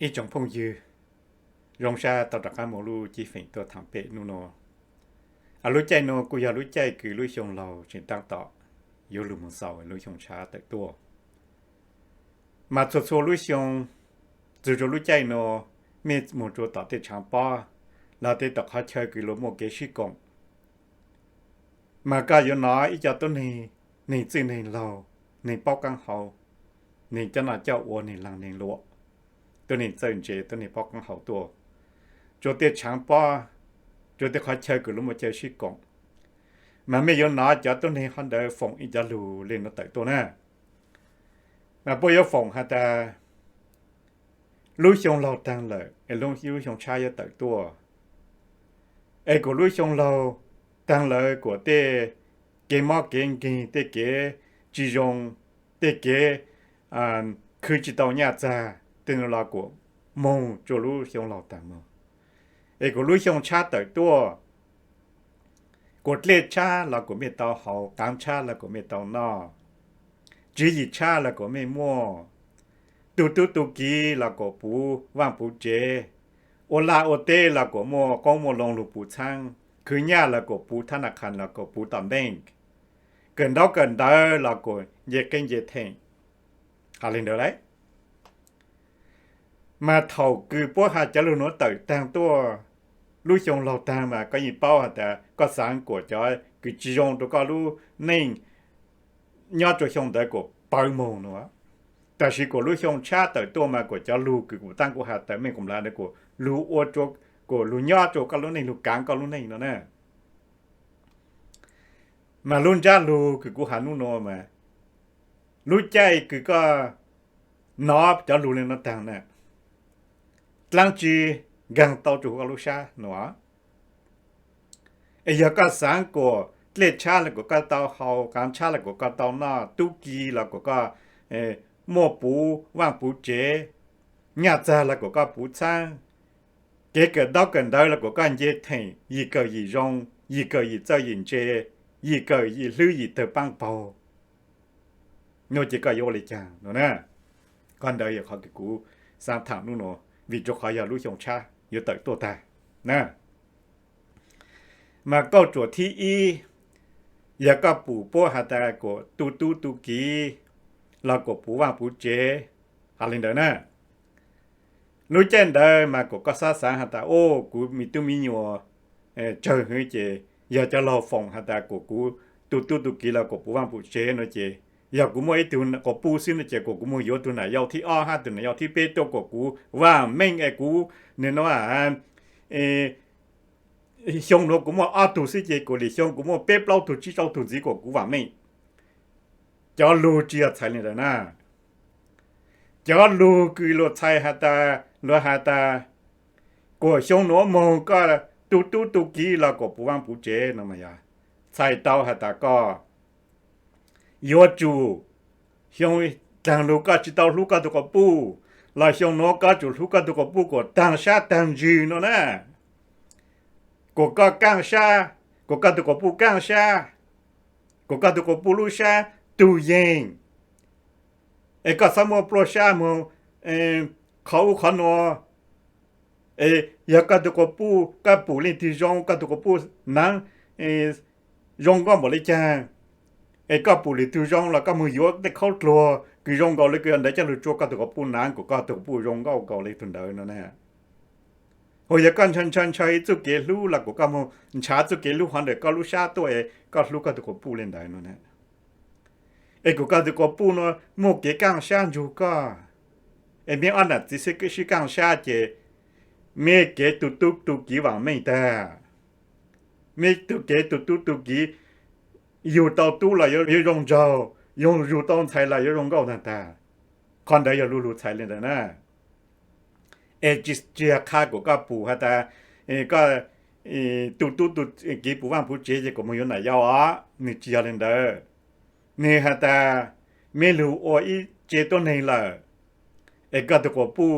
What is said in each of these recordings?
Ib tsoom phooj ywg, zoo sab tau rov qab muaj lub cib fim tuaj thaam peb nub nua. Lub caij nua kuj yog lub caij kws lub xyoo laug tseem taab tom yuav lug moog xaus lub xyoo tshab tawm tuaj. Mas txhua txhua lub xyoo, txug rua lub caij nua, mej moog rua tom tej tshaav pob, los tej tom qhov chaw kws luas muaj kev sib koom, mas koj yuav nov ib co tuab neeg, neeg txwj neeg laug, neeg paub qaab hau, neeg coj noj coj ua, neeg laag neeg luam, tuab neeg txawj ntse, tuab neeg paub qaab hau tuaj rua tej tshaav pob, rua tej qhov chaw kws luas muaj chaw sib koom. Mas mej yuav nov cov tuab neeg hov ntawd foom ib cov lug le nuav tawm tuaj na. Mas puab yuav foom has tas lub xyoo laug taag lawm es lub xyoo tshab yuav tawm tuaj, es kuas lub xyoo laug taag lawm kuas tej kev mob kev nkeeg, tej kev tsi zoo, tej kev khwv tsi tau nyaj txag, tej nuav los kuas moog rua lub xyoo laug taag moog. Es kuas lub xyoo tshab tawm tuaj, kuas dlej tshab los kuas mej tau haus, qaav tshab los kuas mej tau noj, tswv yim tshab los kuas mej muaj, tu tub tu kiv los kuas puv vaaj puv tsev, ua laj ua teb los kuas muaj qoob muaj loo lug puv txhaab, khwv nyaj los kuas puv thab na khas los kuas puv tom bank, kawm ntaub kawm ntawv los kuas nce qeb nce theem, has le ntawd lawm. Mas thaum kws puab has cov lug nuav tawm taag tuaj, lub xyoo laug taag mas koj yeej paub has tas koj xaav kuas cov kws tsi zoo rua koj lub neej nyob rua xyoo ntawd kuas pawv moog nua. Tab sis kuas lub xyoo tshab tawm tuaj mas kuas cov lug kws kuv taab kuv has tawm mej kuas nplhav ntawd kuas lug ua rua, kuas lug nyob rua koj lub neej, lug kaav koj lub neej no na. Mas lub ntsab lug kws kuv has nub nua mas, lub caij kws koj nov cov lug le nuav taag na, dlaab tsi nkaag tau rua huv koj lub sab nua. Es yog koj xaav kuas dlej tshab los kuas koj tau haus, qaav tshab los kuas koj tau noj, tub ki los kuas koj muaj puv vaaj puv tsev, nyaj txag los kuas koj puv txhaab, kev kawm ntaub kawm ntawv los kuas koj nce theem, yim kawm yim zoo, yim kawm yim txawj yim ntse, yim kawm yim hlwb yim tawg paab paug, nua ces koj yuav ua le caag nua na. Qhov ntawd yog qhov kws kuv xaav thaam nub nua, vim rua qhov yog lub xyoo tshab yuav tawm tuaj taag na. Mas kauj ruam thib ib, yog koj pum puab has tas kuas tu tub tu kiv los kuas puv vaaj puv tsev, has le ntawd na. Lub caij ntawd mas kuas koj xaav xaav has tas, o, kuv me tub me nyuam tsawg hwv ces yog cov laug foom has tas kuas kuv tu tub tu kiv los kuas puv vaaj puv tsev no ces, yog kuv muaj ib tug quas puj xwb no ces kuas kuv moog yuav tug nam yau thib ob hab tug nam yau thib peb tuaj kuas kuv vaaj meej es kuv, nws nua, xyoo nuav kuv muaj ob tug xwb ces kuas lim xyoo kuv muaj peb plaub tug tsib rau tug ntxiv kuas kuv vaaj meej. Cov lug tsi yog txhais le ntawd na. Cov lug kws luas txhais has tas, luas has tas kuas xyoo nuav moog koj tu tub tu kiv los kuas puv vaaj puv tsev no mas yog txhais tau has tas koj yuav tsum, xyoo dlaag lug koj tsi tau hlub koj tug quas puj, los xyoo nuav koj tsum hlub koj tug quas puj kuas taag sab taag ntsws no na. Kuas koj kaaj sab, kuas koj tug quas puj kaaj sab, kuas koj tug quas puj lub sab tug yeeg, es koj txhob muaj pluaj sab moog qhov ub qhov nua. Es yog koj tug quas puj, koj pum leej twg zoo, koj tug quas puj naav zoo nkauj npaum le caag, es koj pum leej twg zoo los koj moog yuav tej khaub dluag kws zoo nkaus le kws ntawd coj lug tsua koj tug quas puj naav kuas koj tug quas puj zoo nkauj nkaus le tug ntawd no na. Hos yog koj ntshaw ntshaw ntshaw ib txuj kev hlub los kuas koj moog ntshaw txuj kev hlub hov ntawm koj lub sab tuaj es koj hlub koj tug quas puj le ntawd no na. Es kuas koj tug quas puj no muaj kev kaaj sab ntsug koj, es mej ob nam txiv sib kaaj sab ces mej kev tu tub tu kiv vaam meej tag. Mej tug kev tu tub tu kiv, yug tau tub los yuav zoo nraug, yug tau ntxhais los yuav zoo nkauj tag tag. Qhov ntawd yog lub lug txhais le ntawd na. Es tsi yog qha kuas koj pum has tas koj tu tub tu kiv puv vaaj puv tsev ces kuas moog yuav nam yau os, nwg tsi yog le ntawd. Nwg has tas mej lug ua ib tse tuab neeg lawm, es koj tug quas puj,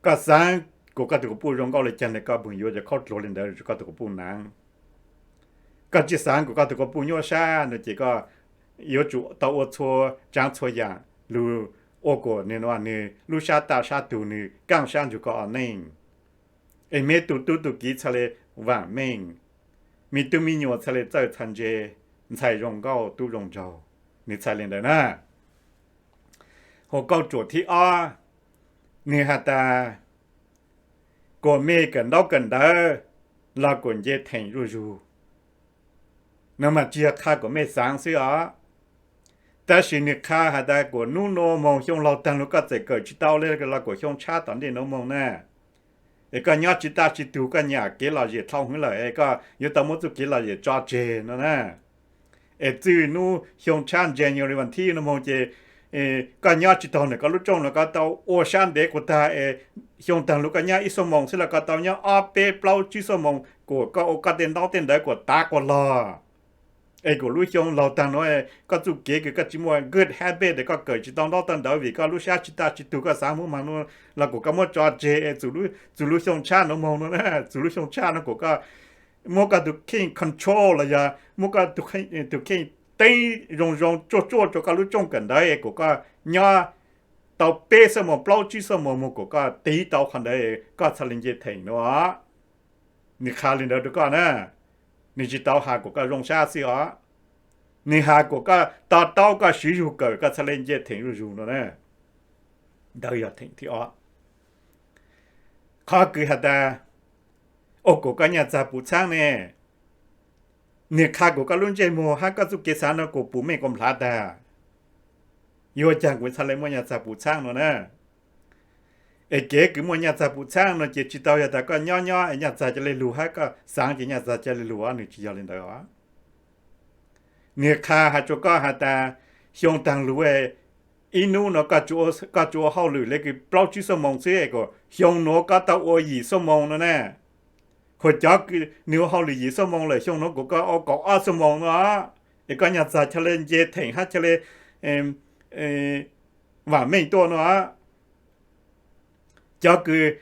koj xaav kuas koj tug quas puj zoo nkauj le caag le koj moog yuav cov khaub dluag le ntawd rua koj tug quas puj naav. Koj tsi xaav kuas koj tug quas puj nyuaj sab no ces koj yuav tsum tau ua txhua tsaav txhua yaam lug ua kom nws lub sab taj sab tug nws kaaj sab ntsug koj ua neej. Es meb tug tub tug kiv txhaj le vaam meej, meb tub meb nyuas txhaj le txawj txhaj ntse, ntxhais zoo nkauj tub zoo nraug, nws txhaj le ntawd na. Hos kauj ruam thib ob, nws has tas, kuas mej kawm ntaub kawm ntawv los kuas nce theem zuj zug. No mas tsis yog qha kuas mej xaav xwb os, tab sis nws qha has tas kuas nub nua moog xyoo laug taag lug koj txawm kawm tsis tau le los kuas xyoo tshab tom ntej nua moog na, es koj nyob tsis taj tsis tug, koj nyam kev lom zem dlhau hwv lawm, koj yuav tau muab txuj kev lom zem tso tseg no na. Es txij nub xyoo tshab January vas thib nua moog ces koj nyob tsis taug ntawm koj lub rooj los koj tau ua sab ntev quas taag es xyoo taag lug koj nyob ib xuab moos xwb los koj tau nyob ob peb plaub tsib xuab moos kuas koj ua koj tej ntaub tej ntawv kuas tav quas log. Es kuas lub xyoo laug taag nuav koj txuj kev kws koj tsis muaj good habit es koj kawm tsis tau ntaub tau ntawv vim koj lub sab tsis taj tsis tug koj xaav muab mag nua los kuas koj muab tso tseg es txug lub xyoo tshab nua moog nua, txug lub xyoo tshab nua kuas koj muab koj tug kheej control los yog muab koj tug kheej teeb zoo zoo tsuaj tsuaj rua koj lub rooj kawm ntawv es kuas koj nyob tau peb xuab moos plaub tsib xuab moos moog kuas koj tiv tau qhov ntawd koj txhaj le nce theem nua. Nws qha le ntawd rua koj na, nws tsis tau has kuas koj zoo sab xwb os, nws has kuas koj to taub koj siv zug kawm koj txhaj le nce theem zuj zug no na. Ntawd yog theem thib ob. Qhov kws has tas ua kuas koj nyaj txag pum txhaab ne, nws qha kuas koj lub ntsej muag hab koj txuj kev xaav no kuas pum mej kuas nplhav taag. Yuav ua caag kuas txhaj le muaj nyaj txag pum txhaab no na? Es kev kws muaj nyaj txag pum txhaab no ces tsis tau yog tas koj nyob nyob es nyaj txag ca le lug hab koj xaav ces nyaj txag ca le lug os, nws tsis yog le ntawd os. Nws qha has rua koj has tas xyoo taag lug ib nub no koj tsuas ua hauj lwm le kws plaub tsib xuab moos xwb es kuas xyoo nuav koj tau ua yim xuab moos no na. Huas cov kws nws ua hauj lwm yim xuab moos lawm xyoo nuav kuas koj ua kaum ob xuab moos no, es koj nyaj txag ca le nce theem hab ca le vaam meej tuaj no. Cov kws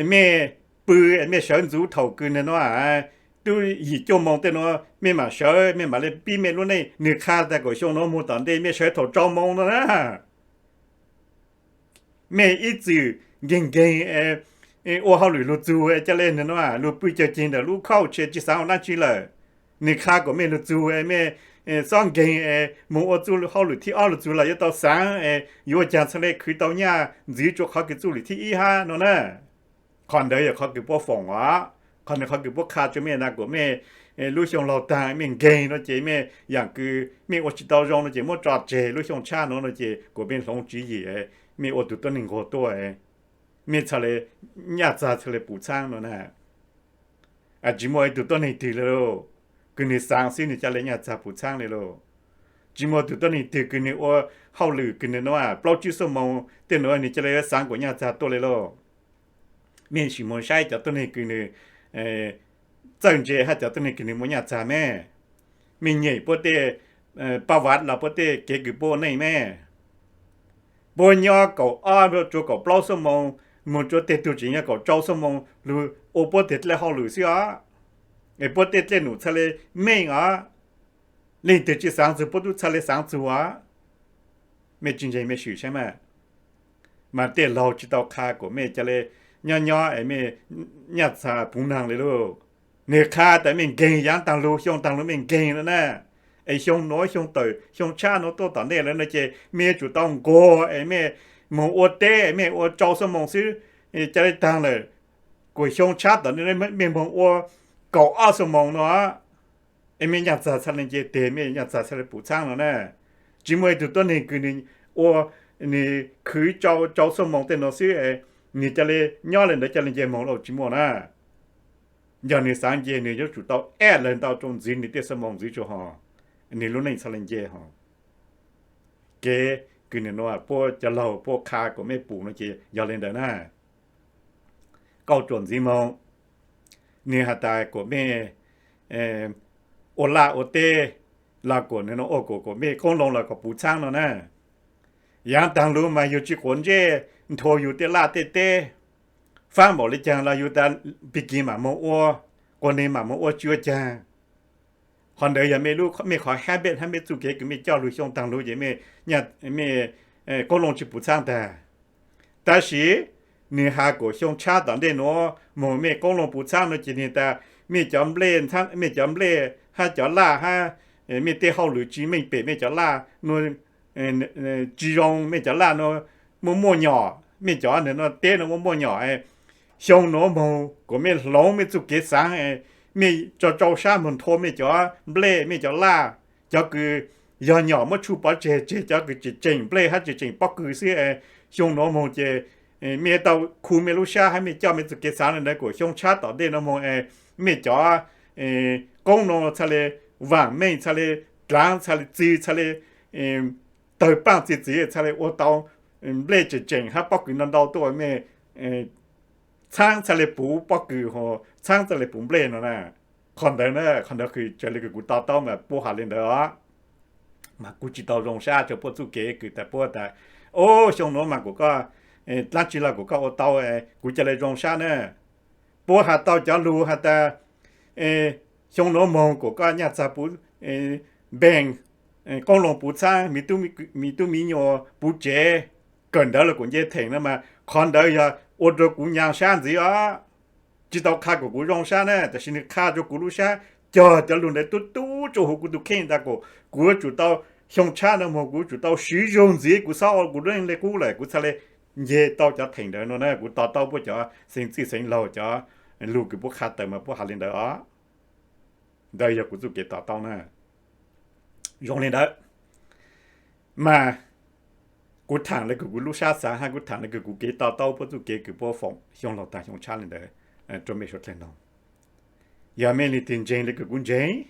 mej pw mej sawv ntxuv thaum kws nws nuav tub yim cuaj moos tej nuav mej maam sawv mej maam le pib mej lub neej, nws qha tas kuas xyoo nuav moog tom ntej mej sawv thaum rau moos no na. Mej ib txwm nkeeg nkeeg ua hauj lwm lug txug ca le nws nuav lug pw cawg ceg ntawm lub couch tsis xaav ua dlaab tsi lawm. Nws qha kuas mej lug txug mej xob nkeeg moog ua txuj hauj lwm thib ob lug txug los yuav tau xaav yuav ua caag txhaj le khwv tau nyaj ntxiv rua qhov kws txuj lwm thib ib hab no na. Qhov ntawd yog qhov kws puab foom os. Qhov ntawd qhov kws puab qha rua mej tas kuas mej lub xyoo laug taag mej nkeeg no ces mej yaam kws mej ua tsis tau zoo no ces muab tso tseg, lub xyoo tshab nuav no ces kuas mej hloov tswv yim, mej ua tug tuab neeg nquag tuaj, mej txhaj le nyaj txag txhaj le pum txhaab no na. Tsis muaj ib tug tuab neeg twg le lauj, kws nws xaav xwb nws ca le nyaj txag pum txhaab le lauj. Tsis muaj tug tuab neeg twg kws nws ua hauj lwm kws nws nuav plaub tsib xuab moos tej nuav nws ca le xaav kuas nyaj txag tuaj le lauj. Mej sim moog saib cov tuab neeg kws nws txawj ntse hab cov tuab neeg kws nws muaj nyaj txag mej. Mej nyem puab tej paj vav los puab tej kev kws puab ua neej mej. Puab nyob kaum ob rua kaum plaub xuab moos, moog rua tej tug tseem nyob kaum rau xuab moos lug ua puab tej dlej hauj lwm xwb os. Es puab tej dlej num txhaj le meej os. Leej twg tsis xaav txug puab tub txhaj le xaav txug os. Mej tsis ntseeg mej sim saib mas. Mas tej laug tsis tau qha kuas mej ca le nyob nyob es mej nyaj txag puv naag le lauj. Nws qha tas mej nkeeg yaav taag lug, xyoo taag lug mej nkeeg no na. Es xyoo nuav xyoo tawm xyoo tshab nuav tuaj tom ntej lawm no ces mej yuav tsum tau nquag es mej moog ua teb es mej ua rau xuab moos xwb, ca le taag lawm, kuas xyoo tshab tom ntej mej moog ua kaum ob xuab moos no, es mej nyaj txag txhaj le nce teg, mej nyaj txag txhaj le pum txhaab no na. Tsis muaj ib tug tuab neeg kws nws ua, nws khwv rau rau xuab moos tej nuav xwb, nws ca le nyob le ntawd ca le nce moog lauj, tsis muaj na. Yog nws xaav nce nws yuav tsum tau add lawm ntau rua ntxiv nws tej xuab moos ntxiv rua ho, nws lub neej txhaj le nce ho. Kev kws nws nuav puab cov laug puab qha kuas mej pum no ces yog le ntawd na. Kauj ruam ntxiv moog, nws has tas kuas mej ua laj ua teb los kuas nws nuav ua kuas kuas mej qoob loo los kom puv txhaab no na. Yaav taag lug mas yug tsis quav ntsej nthua yug tej laj tej teb, faab npaum le caag los yug tas pig kig mam moog ua, quas nwg mam moog ua tsis ua caag. Qhov ntawd yog mej qhov habit hab mej txuj kev kws mej coj lug xyoo taag lug ces mej qoob loo tsis puv txhaab tag. Tab sis nwg has kuas xyoo tshab tom ntej nuav moog mej qoob loo puv txhaab no ces nwg tas mej cov nplej, mej cov nplej hab cov laj hab mej tej hauj lwm tsis meej pem mej cov laj nuav tsis zoo, mej cov laj nuav muaj muaj nyom, mej cov ntawm nuav teb nuav muaj muaj nyom. Xyoo nuav moog kuas mej hloov mej txuj kev xaav, mej tso rau sab moog nthua mej cov nplej mej cov laj, cov kws yog nyom muab tshuj pov tseg, tseg cov kws tseem tseem nplej hab tseem tseem pob kws xwb. Xyoo nuav moog ces mej tau khu mej lub sab hab mej coj mej txuj kev xaav le ntawd kuas xyoo tshab tom ntej nuav moog mej cov qoob nuav txhaj le vaam meej, txhaj le dlaav, txhaj le txwg, txhaj le tawg paaj txi txiv, txhaj le ua tau nplej tseem tseem hab pob kws ntau ntau tuaj, mej txhaab txhaj le puv pob kws, txhaab txhaj le puv nplej no na. Qhov ntawd na, qhov ntawd kws raws le kws kuv to taub mas puab has le ntawd os. Mas kuv tsis tau zoo sab rua puab txuj kev kws tas puab tas, o, xyoo nuav mas kuas koj dlaab tsi los kuas koj ua tau, kuv ca le zoo sab na. Puab has tau cov lug has tas xyoo nuav moog kuas koj nyaj txag puv npeeg, qoob loo puv txhaab, miv tub miv nyuas puv tsev, kawm ntawv los kuas nce theem no mas qhov ntawd yog ua rua kuv nyas sab ntxiv os. Tsis tau qha kuas kuv zoo sab na, tab sis nwg qha rua kuv lub sab cog cov lug ntawd tub tub rua huv kuv tus kheej tas kuas kuv yuav tsum tau, xyoo tshab no moog kuv yuav tsum tau swv zug ntxiv, kuv xob ua kuv lub neej le qub lawm kuv txhaj le nce tau cov theem ntawd no na. Kuv to taub puab cov xeev txwj xeev laug cov lug kws puab qha tawm mas puab has le ntawd os. Ntawd yog kuv txuj kev to taub na. Zoo le ntawd mas kuv thaam le kws kuv lub sab xaav hab kuv thaam le kws kuv kev to taub puab txuj kev kws puab foom xyoo laug taag xyoo tshab le ntawd rua mej suav dlawg noog. Yog mej leej twg ntseeg le kws kuv ntseeg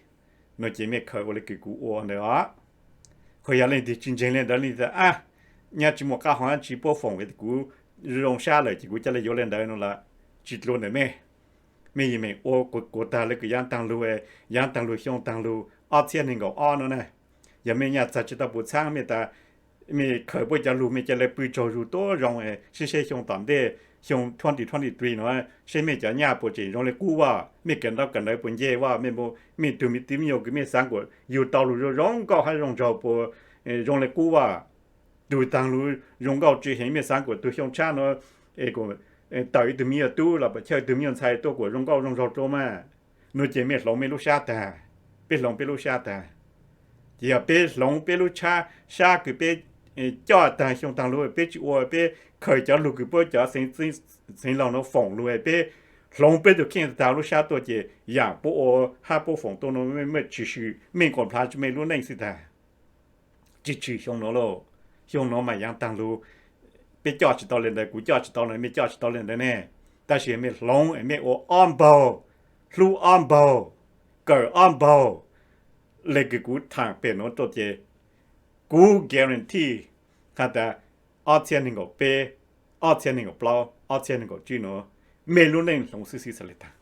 no ces mej khaws ua le kws kuv ua ntawd os. Qhov yog leej twg tsis ntseeg le ntawd, leej twg tas, a, nyaj tsis muaj qab hov dlaab tsi, puab foom kuv zoo sab lawm ces kuv ca le yuav le ntawd no los tsis dlua ntawm mej. Mej yeej meem ua kuas taag le kws yaav taag lug, yaav taag lug xyoo taag lug ob txhiab neeg nkaum ob no na. Yog mej nyaj txag tsis tau puv txhaab, mej tas mej khaws puab cov lug mej ca le pw tsaug zug tuab zoo, sib seb xyoo tom ntej, xyoo twenty twenty-three no, seb mej cov nyaj puas tseem zoo le qub as, mej kawm ntaub kawm ntawv puas nce as, mej tug miv tub me nyuam kws mej xaav kuas yug tau lug zoo zoo nkauj hab zoo nraug puas zoo le qub as. Tug taag lug zoo nkauj tsw heev, mej xaav kuas tug xyoo tshab no es kuas tawm ib tug me nyuam tub los puas chawj tug me nyuam ntxhais tuaj kuas zoo nkauj zoo nraug dlua mas. No ces mej hloov mej lub sab taag, peb hloov peb lub sab taag. Ces yog peb hloov peb lub sab kws peb coj taag xyoo taag lug, peb tsis ua, peb khaws cov lug kws puab cov xeev laug nuav foom lug, peb hloov peb tug kheej taag lub sab tuaj ces yaam puab ua hab puab foom tuaj no mej tsis swm, mej nkaum nplhav rua mej lub neej xwb taag. Tsis tshwm xyoo nuav lauj. Xyoo nuav mas yaav taag lug, peb coj tsis tau le ntawd, kuv coj tsis tau le, mej coj tsis tau le ntawd ne. Tab sis mej hloov, mej ua ob npaug, hlub ob npaug, kawm ob npaug, le kws kuv thaam pem nuav tuaj ces kuv guarantee has tas ob txhiab neeg nkaum peb, ob txhiab neeg nkaum plaub, ob txhiab neeg nkaum tsib nuav, mej lub neej hloov xwb xwb txhaj le taag.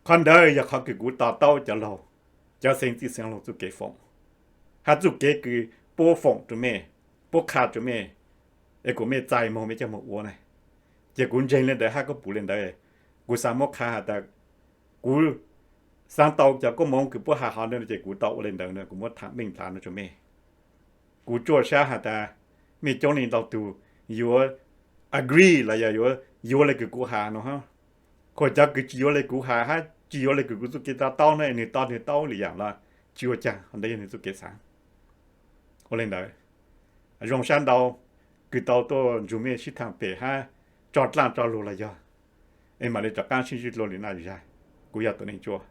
Qhov ntawd yog qhov kws kuv to taub cov laug, cov xeev txwj xeev laug txuj kev foom, hab txuj kev kws puab foom rua mej, puab qha rua mej, es kuas mej txais moog mej coj moog ua na. Ces kuv ntseeg le ntawd hab kuv pum le ntawd, kuv xaav muab qha has tas kuv xaav tau cov koob moov kws puab has hov ntawd ces kuv tau ua le ntawd no, kuv muab thaam meej dlav no rua mej. Kuv tsuaj sab has tas mej coob leej ntau tug yuav agree los yog yuav, yuav le kws kuv has no hab. Kuas cov kws tsis yuav le kuv has hab tsis yuav le kws kuv txuj kev to taub na, nwg to nwg taub le yaam los tsis ua caag, qhov ntawd yog nwg txuj kev xaav. Ua le ntawd, zoo sab ntau kws tau tuaj nrug mej sib thaam pem hab tso dlaaj tso lug los yog, es mam le rov qaab sib ntsib dlua lwm naj zag. Kuv yog Tuam Neej Tsuaj.